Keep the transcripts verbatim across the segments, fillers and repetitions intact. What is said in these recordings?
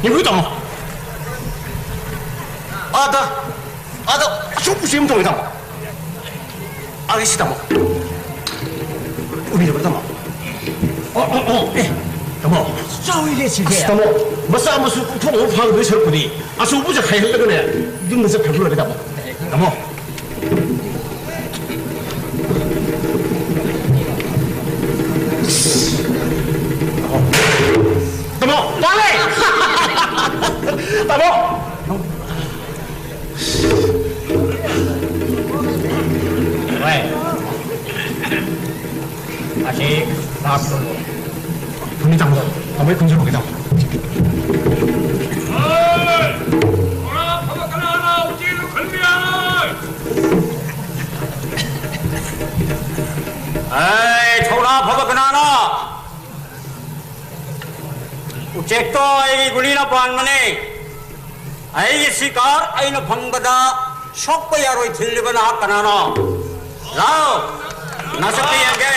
ꯌꯦꯡꯕꯤꯌꯨ, ꯇꯥꯃꯣ꯫ ꯑꯥꯗ, ꯑꯥꯗ ꯑꯆꯧꯕ ꯎꯆꯦꯛ ꯑꯃ ꯇꯣꯡꯉꯤ, ꯇꯥꯃꯣ꯫ ꯑꯥꯒꯤ ꯁꯤ, ꯇꯥꯃꯣ꯫ ꯎꯕꯤꯔꯕ, ꯇꯥꯃꯣ? ꯑꯣ, ꯑꯣ, ꯑꯣ, ꯑꯦ, ꯇꯥꯃꯣ꯫ ꯆꯥꯎꯏꯅꯦ ꯁꯤꯗꯤ꯫ ꯑꯁ, ꯇꯥꯃꯣ, ꯃꯆꯥ ꯃꯁꯨ ꯀꯣꯛꯊꯣꯛꯅꯕ ꯐꯥꯔꯨꯗꯣꯏ ꯁꯔꯨꯛꯄꯨꯗꯤ ꯑꯆꯧꯕꯁꯦ ꯍꯥꯏꯍꯜꯂꯒꯅꯦ, ꯌꯨꯝꯗ ꯆꯠꯈ꯭ꯔꯒ ꯂꯣꯏꯔꯦ, ꯇꯥꯃꯣ꯫ ꯇꯥꯃꯣ꯫ ꯇꯥꯃꯣ, ꯇꯥꯔꯦ! ꯇꯥꯃꯣ! ꯚꯥꯏ, ꯑꯁꯤ ꯂꯥꯛꯄ꯭ꯔꯣ? ꯐꯨꯅꯤ ꯇꯥꯃꯣ, ꯇꯥꯃꯣ, ꯑꯩ ꯈꯨꯟꯖꯔꯨꯒꯦ, ꯇꯥꯃꯣ꯫ ꯊꯧꯅꯥ ꯐꯕ ꯀꯅꯥꯅ ꯎꯆꯦꯛ ꯂꯨꯈꯟꯕ ꯌꯥꯏ? ꯑꯦ, ꯊꯧꯅꯥ ꯐꯕ ꯀꯅꯥꯅ? ꯎꯆꯦꯛꯇꯣ ꯑꯩꯒꯤ ꯒꯨꯂꯤꯅ ꯄꯥꯟꯕꯅꯦ꯫ ꯑꯩꯒꯤ ꯁꯤꯀꯥꯔ ꯑꯩꯅ ꯐꯪꯕꯗ ꯁꯣꯛꯄ ꯌꯥꯔꯣꯏ ꯊꯤꯡꯂꯤꯕ ꯅꯍꯥꯛ ꯀꯅꯥꯅꯣ? ꯂꯥꯎ, ꯅꯁꯛꯇꯤ ꯌꯦꯡꯒꯦ꯫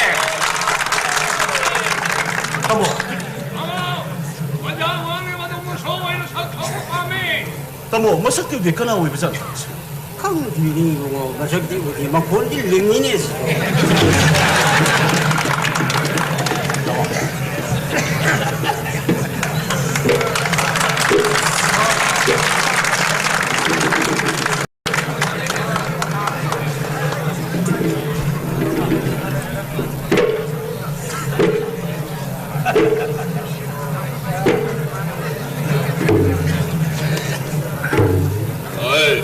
ꯇꯥꯃꯣ꯫ ꯇꯥꯃꯣ, ꯃꯁꯛꯇꯨꯗꯤ ꯀꯅꯥ ꯑꯣꯏꯕꯖꯥꯠꯅꯣ? ꯈꯪꯗꯦꯅꯦ ꯏꯕꯨꯡꯉꯣ, ꯃꯁꯛꯇꯤ ꯎꯗꯦ, ꯃꯈꯣꯟꯗꯤ ꯂꯤꯡꯉꯤꯅꯦ꯫ ꯑꯩ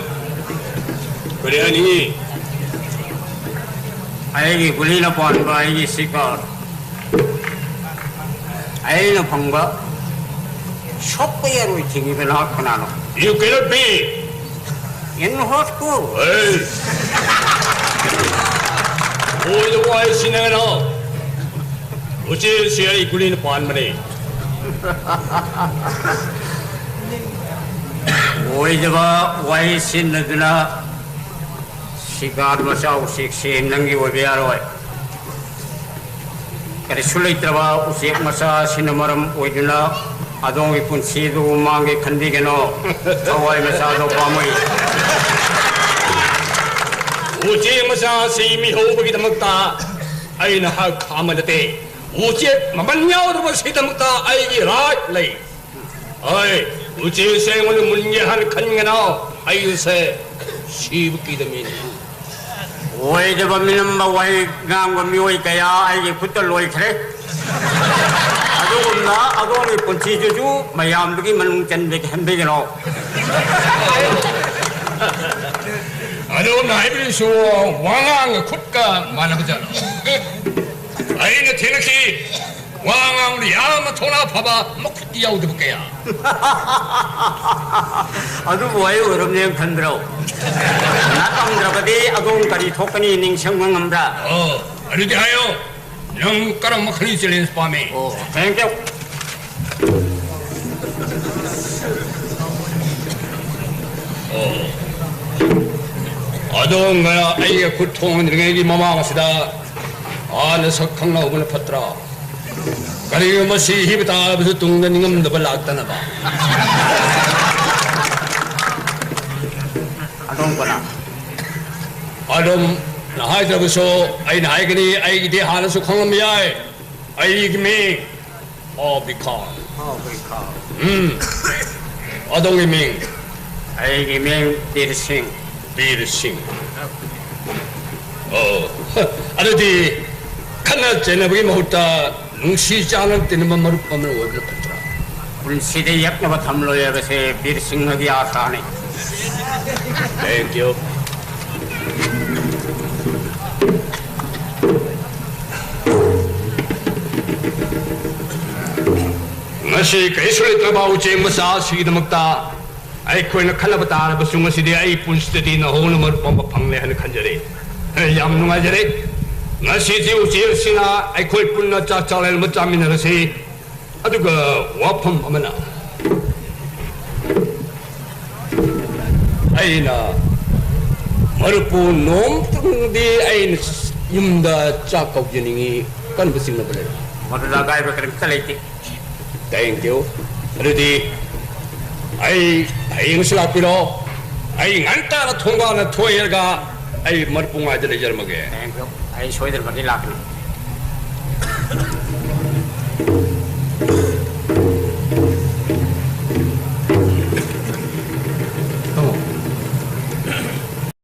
ꯀꯔꯤ ꯍꯥꯏꯅꯤꯡꯉꯤ? ꯑꯩꯒꯤ ꯒꯨꯂꯤꯅ ꯄꯥꯟꯕ ꯑꯩꯒꯤ ꯁꯤꯀꯥꯔ ꯑꯩꯅ ꯐꯪꯕ ꯁꯣꯛꯄ ꯌꯥꯔꯣꯏ ꯊꯤꯡꯉꯤꯕ ꯅꯍꯥꯛ ꯀꯅꯥꯅꯣ? You cannot be. In what school? ꯑꯩ ꯑꯣꯏꯗ ꯋꯥꯏ ꯁꯤꯟꯅꯒꯅꯣ꯫ ꯎꯆꯦꯛꯁꯤ ꯑꯩ ꯒꯨꯂꯤꯅ ꯄꯥꯟꯕꯅꯤ꯫ ꯑꯣꯏꯗꯕ ꯋꯥꯍꯩ ꯁꯤꯖꯤꯟꯅꯗꯨꯅ ꯁꯤꯀꯥꯔ ꯃꯆꯥ ꯎꯆꯦꯛꯁꯤ ꯅꯪꯒꯤ ꯑꯣꯏꯕ ꯌꯥꯔꯣꯏ꯫ ꯀꯔꯤꯁꯨ ꯂꯩꯇ꯭ꯔꯕ ꯎꯆꯦꯛ ꯃꯆꯥ ꯑꯁꯤꯅ ꯃꯔꯝ ꯑꯣꯏꯗꯨꯅ ꯑꯗꯣꯝꯒꯤ ꯄꯨꯟꯁꯤꯗꯨ ꯃꯥꯡꯒꯦ ꯈꯟꯕꯤꯒꯅꯣ꯫ ꯊꯋꯥꯏ ꯃꯆꯥꯗꯣ ꯄꯥꯝꯃꯨꯏ꯫ ꯎꯆꯦꯛ ꯃꯆꯥꯁꯤ ꯃꯤꯍꯧꯕꯒꯤꯗꯃꯛꯇ ꯑꯩꯅ ꯍꯛ ꯈꯥꯝꯕ ꯅꯠꯇꯦ꯫ ꯎꯆꯦꯛ ꯃꯃꯜ ꯌꯥꯎꯗꯕꯁꯤꯒꯤꯗꯃꯛꯇ ꯑꯩꯒꯤ ꯔꯥꯏꯠ ꯂꯩ꯫ ꯍꯣꯏ, ꯎꯆꯦꯛꯁꯦ ꯑꯩꯉꯣꯟꯗ ꯃꯨꯟꯒꯦ ꯍꯥꯏꯅ ꯈꯟꯒꯅꯣ꯫ ꯑꯩꯁꯦ ꯁꯤꯕ ꯀꯤꯗꯕ ꯃꯤꯅꯤ꯫ ꯑꯣꯏꯗꯕ ꯃꯤꯅꯝꯕ ꯋꯥꯍꯩ ꯉꯥꯡꯕ ꯃꯤꯑꯣꯏ ꯀꯌꯥ ꯑꯩꯒꯤ ꯈꯨꯠꯇ ꯂꯣꯏꯈ꯭ꯔꯦ꯫ ꯑꯗꯨꯒꯨꯝꯅ ꯑꯗꯣꯝꯒꯤ ꯄꯨꯟꯁꯤꯗꯨꯁꯨ ꯃꯌꯥꯝꯗꯨꯒꯤ ꯃꯅꯨꯡ ꯆꯟꯕꯤꯒꯦ ꯈꯟꯕꯤꯒꯅꯣ꯫ ꯑꯗꯣꯝꯅ ꯍꯥꯏꯕꯤꯔꯤꯁꯨ ꯋꯥꯉꯥꯡꯒ ꯈꯨꯠꯀ ꯃꯥꯟꯅꯕ ꯖꯥꯠꯂꯣ? ꯑꯩꯅ ꯊꯦꯡꯅꯈꯤ꯫ ꯋꯥ ꯉꯥꯡꯕꯗ ꯌꯥꯝꯅ ꯊꯧꯅꯥ ꯐꯕ, ꯃꯈꯨꯠ ꯌꯥꯎꯗꯕ ꯀꯌꯥ꯫ ꯑꯗꯨꯕꯨ ꯑꯩ ꯑꯣꯏꯔꯝꯅꯦꯅ ꯈꯟꯕ꯭ꯔꯣ? ꯅꯠꯂꯝꯗ꯭ꯔꯕꯗꯤ ꯑꯗꯣꯝ ꯀꯔꯤ ꯊꯣꯛꯀꯅꯤ ꯅꯤꯡꯁꯤꯡꯕ ꯉꯝꯕ꯭ꯔꯥ? ꯑꯣ, ꯑꯗꯨꯗꯤ ꯍꯥꯏꯌꯣ, ꯅꯪ ꯀꯔꯝꯕ ꯃꯈꯜꯒꯤ ꯆꯦꯂꯦꯟꯖ ꯄꯥꯝꯃꯤ? ꯑꯣ, ꯊꯦꯡꯀ꯭ꯌꯨ꯫ ꯑꯣ, ꯑꯗꯣꯝꯒ ꯑꯩꯒ ꯈꯨꯠ ꯊꯣꯡꯅꯗ꯭ꯔꯤꯉꯩꯒꯤ ꯃꯃꯥꯡ ꯑꯁꯤꯗ ꯍꯥꯟꯅ ꯁꯛ ꯈꯪꯅꯍꯧꯕꯅ ꯐꯠꯇ꯭ꯔꯥ? ꯀꯔꯤꯒꯨꯝꯕ ꯁꯤ ꯍꯤꯕ ꯇꯥꯔꯕꯁꯨ ꯇꯨꯡꯗ ꯅꯤꯡꯉꯝꯗꯕ ꯂꯥꯛꯇꯅꯕ꯫ ꯑꯗꯣꯝ ꯀꯅꯥ? ꯑꯗꯨꯝ ꯍꯥꯏꯗ꯭ꯔꯕꯁꯨ ꯑꯩꯅ ꯍꯥꯏꯒꯅꯤ, ꯑꯩꯒꯤꯗꯤ ꯍꯥꯟꯅꯁꯨ ꯈꯪꯂꯝꯕ ꯌꯥꯏ꯫ ꯑꯩꯒꯤ ꯃꯤꯡ ꯑꯣ ꯕꯤꯈꯥꯟ꯫ ꯑꯣ ꯕꯤꯈꯥꯟ꯫ ꯎꯝ꯫ ꯑꯗꯣꯝꯒꯤ ꯃꯤꯡ? ꯑꯩꯒꯤ ꯃꯤꯡ ꯕꯤꯔ ꯁꯤꯡ꯫ ꯕꯤꯔ ꯁꯤꯡ꯫ ꯑꯣ, ꯑꯗꯨꯗꯤ ꯈꯠꯅ ꯆꯩꯅꯕꯒꯤ ꯃꯍꯨꯠꯇ ꯅꯨꯡꯁꯤ ꯆꯥꯟꯅꯅ ꯇꯤꯟꯅꯕ ꯃꯔꯨꯞ ꯑꯃ ꯑꯣꯏꯕꯅ ꯐꯠꯇ꯭ꯔꯥ? ꯄꯨꯟꯁꯤꯗ ꯌꯦꯛꯅꯕ ꯊꯝꯂꯣꯏ ꯍꯥꯏꯕꯁꯦ ꯕꯤꯔ ꯁꯤꯡꯍꯒꯤ ꯑꯥꯁꯥꯅꯤ꯫ Thank you. ꯉꯁꯤ ꯀꯔꯤꯁꯨ ꯂꯩꯇ꯭ꯔꯕ ꯎꯆꯦꯛ ꯃꯆꯥ ꯑꯁꯤꯒꯤꯗꯃꯛꯇ ꯑꯩꯈꯣꯏꯅ ꯈꯟꯅꯕ ꯇꯥꯔꯕꯁꯨ, ꯉꯁꯤꯗꯤ ꯑꯩ ꯄꯨꯟꯁꯤꯗꯗꯤ ꯅꯍꯧꯅ ꯃꯔꯨꯞ ꯑꯃ ꯐꯪꯂꯦ ꯍꯥꯏꯅ ꯈꯟꯖꯔꯦ꯫ ꯌꯥꯝ ꯅꯨꯡꯉꯥꯏꯖꯔꯦ꯫ ꯉꯁꯤꯁꯤ ꯎꯆꯦꯛ ꯑꯁꯤꯅ ꯑꯩꯈꯣꯏ ꯄꯨꯟꯅ ꯆꯥꯛ ꯆꯥꯛꯂꯦꯟ ꯑꯃ ꯆꯥꯃꯤꯟꯅꯔꯁꯤ꯫ ꯑꯗꯨꯒ ꯋꯥꯐꯝ ꯑꯃꯅ, ꯑꯩꯅ ꯃꯔꯨꯞꯄꯨ ꯅꯣꯡꯃꯇꯪꯗꯤ ꯑꯩꯅ ꯌꯨꯝꯗ ꯆꯥꯛ ꯀꯧꯖꯅꯤꯡꯏ, ꯀꯟꯕ ꯆꯤꯡꯅꯕ ꯂꯩ꯫ ꯃꯗꯨꯗ ꯑꯀꯥꯏꯕ ꯀꯔꯤꯝꯇ ꯂꯩꯇꯦ꯫ Thank you. ꯑꯗꯨꯗꯤ ꯑꯩ ꯍꯌꯦꯡꯁꯨ ꯂꯥꯛꯄꯤꯔꯣ꯫ ꯑꯩ ꯉꯟꯇꯥꯅ ꯊꯣꯡꯒꯥꯜꯗ ꯊꯣꯛꯑꯒ ꯑꯩ ꯃꯔꯨꯞꯄꯨ ꯉꯥꯏꯗ ꯂꯩꯖꯔꯝꯃꯒꯦ꯫ Thank you. ꯑꯩ ꯁꯣꯏꯗꯅꯃꯛꯀꯤ ꯂꯥꯛꯀꯅꯤ꯫